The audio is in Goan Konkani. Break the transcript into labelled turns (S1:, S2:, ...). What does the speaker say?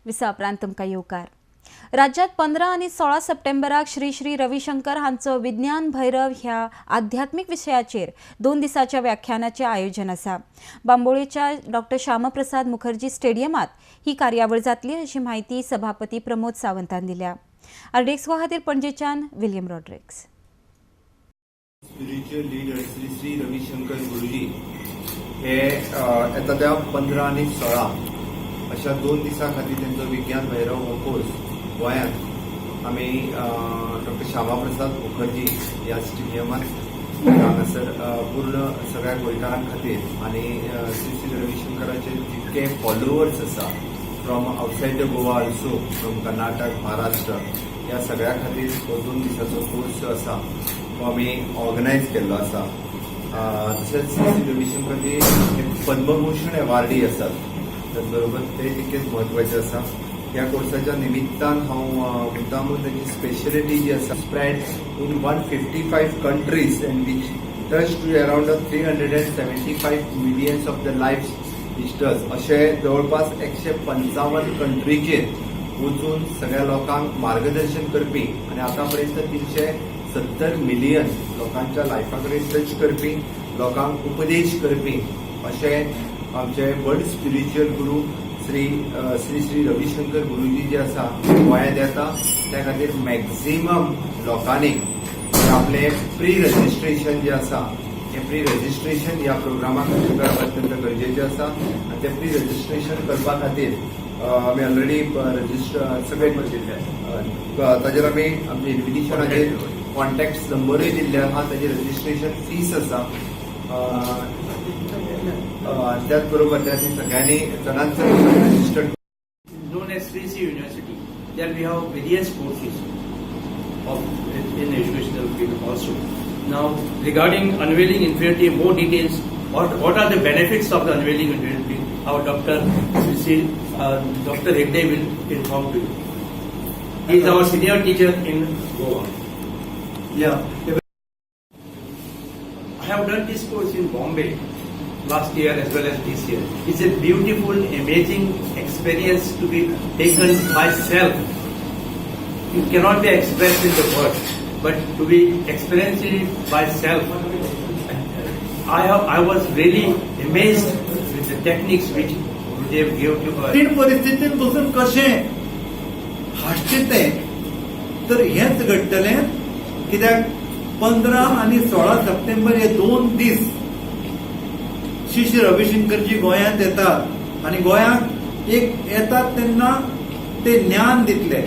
S1: विसा उपरांत तुमकां येवकार. राज्यात 15 आनी 16 सप्टेंबराक श्री श्री रविशंकर हांचो विज्ञान भैरव ह्या आध्यात्मीक विशयाचेर 2 दिसाच्या व्याख्यानाचें आयोजन आसा. बांबोळेच्या डॉक्टर श्यामप्रसाद मुखर्जी स्टेडियमात ही कार्यावळ जातली, अशी म्हायती सभापती प्रमोद सावंतान दिल्या. आरडीएक्स खातीर पणजेच्यान William Rodrigues.
S2: Spiritual leader Shri Shri Ravishankar Guruji हे येता त्या 15 आनी 16 अशा 2 दिसां खातीर तेंचो विज्ञान भैरव हो कोर्स गोंयांत आमी डॉक्टर श्यामा प्रसाद मुखर्जी ह्या स्टेडियमात हांगासर पूर्ण सगळ्या गोंयकारां खातीर आनी श्री श्री रविशंकराचे जितके फॉलोवर्स आसा from outside the Goa, also from Karnataka, Maharashtra, ह्या सगळ्या खातीर हो 2 दिसाचो कोर्स जो आसा तो आमी ऑर्गनायज केल्लो आसा. तशेंच श्री श्री रविशंकरजी हे पद्मभूषण एवार्डी आसात, त्याच बरोबर ते तितकेच म्हत्वाचे आसा. ह्या कोर्साच्या निमित्तान हांव मुद्दामून ताची स्पेशलिटी जी आसा, spread in 155 countries and which touch to around 375 millions of the life touch, अशे जवळपास 155 कंट्रीचेर वचून सगळ्या लोकांक मार्गदर्शन करपी आनी आतां पर्यंत 370 मिलियन लोकांच्या लायफा कडेन टच करपी, लोकांक उपदेश करपी अशे आमचे वर्ल्ड स्पिरिच्युअल गुरू श्री श्री श्री रविशंकर गुरुजी जे आसा गोंयांत येता. त्या खातीर मॅक्झिमम लोकांनी आपले प्री रजिस्ट्रेशन जे आसा, हे प्री रजिस्ट्रेशन ह्या प्रोग्रामा खातीर करप अत्यंत गरजेचें आसा आनी ते प्री रजिस्ट्रेशन करपा खातीर आमी ऑलरेडी रजिस्टर सगळे ताजेर आमी आमचे इन्विटेशनाचेर कॉन्टॅक्ट नंबरूय दिल्ले आहा. ताजे रजिस्ट्रेशन फीस आसा. त्याच बरोबर त्या सगळ्यांनी चडांत चड registered
S3: known as Sri Sri University. There we have various courses of in educational field also. Now, regarding Unveiling Infinity, more details. What are the benefits of the Unveiling Infinity? Our Dr. Sri, Dr. Hegde will inform to you. He is our senior teacher in Goa. I have done this course in Bombay last year as well as this year. It's a beautiful, amazing experience to be taken by self. It cannot be expressed in the words, but to be experienced it by self. I was really amazed with the techniques which Gurudev gave to us.
S4: कठीण परिस्थितीत बसून कशें हांसचें तें, तर हेंच घडटलें, कित्याक 15 आनी 16 सप्टेंबर हे 2 दीस श्री श्री रविशंकरजी गोंयांत येतात आनी गोंयांत एक येतात तेन्ना ते ज्ञान दितले.